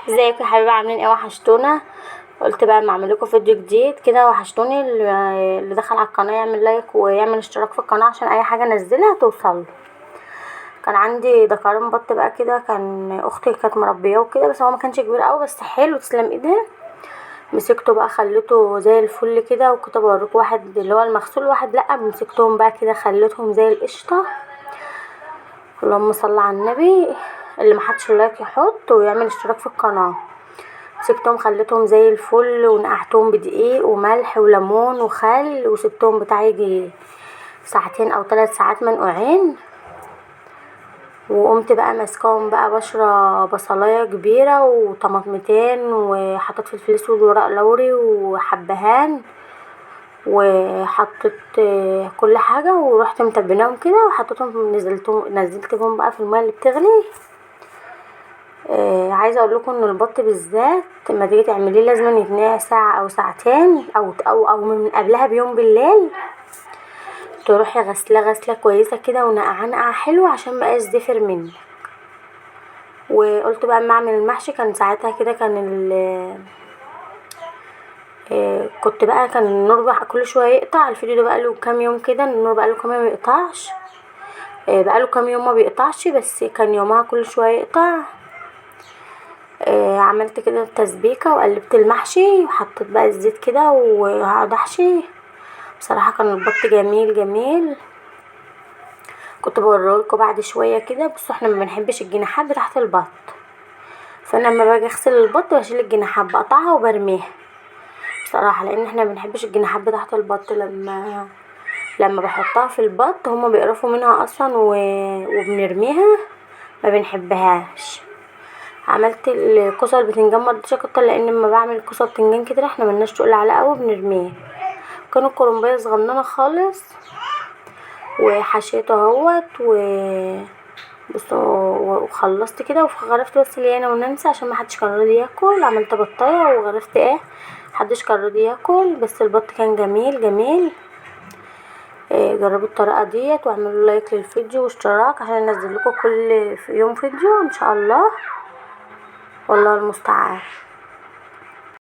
ازيكم يا حبايبي؟ عاملين ايه؟ وحشتونا. قلت بقى اما اعمل لكم فيديو جديد كده. وحشتوني. اللي دخل على القناة يعمل like ويعمل اشتراك في القناة عشان اي حاجة انزلها توصل. كان عندي دكران بط بقى كده، كان اختي كانت مربياه وكده، بس هو ما كانش كبير قوي بس حلو تسلم ايدها. مسكته بقى خليته زي الفل كده، وكنت بوريكم واحد اللي هو المغسول واحد لا، مسكتهم بقى كده خليتهم زي القشطه. اللهم صل على النبي. اللي ما حطش like يحط ويعمل اشتراك في القناة. مسكتهم خليتهم زي الفل، ونقعتهم بدقيق وملح وليمون وخل، وسبتهم بتاع يجي ساعتين او 3 ساعات منقوعين. وقمت بقى ماسكاهم بقى بشره بصلايه كبيرة وطماطمتين، وحطيت فلفل اسود وورق لوري وحبهان، وحطيت كل حاجة، ورحت متبلاهم كده وحطيتهم، نزلتهم بقى في المية اللي بتغلي. عايزه اقول لكم ان البط بالذات لما تيجي تعمليه لازم يتنقع ساعة او ساعتين او او او من قبلها بيوم بالليل. تروحي غسله غسله كويسة كده ونقعه نقعه حلوة عشان ما يبقاش زفر منك. وقلت بقى اما اعمل المحشي، كان ساعتها كده كان ال كنت بقى كان النور بقى كل شوية يقطع. الفيديو ده بقى له كام يوم كده، النور بقى له كام يوم ما يقطعش، بقى له كام يوم ما بيقطعش، بس كان يومها كل شوية يقطع. عملت كده التسبيكه وقلبت المحشي وحطيت بقى الزيت كده وهقعد احشي. بصراحة كان البط جميل جميل، كنت بوريهولكوا بعد شوية كده. بصوا احنا ما بنحبش الجناحات بتاعت البط، فانا لما باجي اغسل البط بشيل الجناحات بقطعها وبرميها بصراحة، لان احنا ما بنحبش الجناحات بتاعت البط. لما بحطها في البط هما بيقرفوا منها اصلا وبنرميها، ما بنحبهاش. عملت الكوسه البتنجان ما رضيتش اكتر، لان لما بعمل كوسة بتنجان كده احنا ملناش تقول عليها قوي بنرميه. كانوا الكرنبيه صغننه خالص وحشيته اهوت بصوا، وخلصت كده وغرفت بس ليا انا ونانسي عشان ما حدش كان راضي ياكل. عملت بطايه وغرفت ايه، محدش كان راضي ياكل، بس البط كان جميل جميل. جربوا الطريقة ديت واعملوا لايك للفيديو واشتراك عشان انزل لكم كل يوم فيديو ان شاء الله. والله المستعان.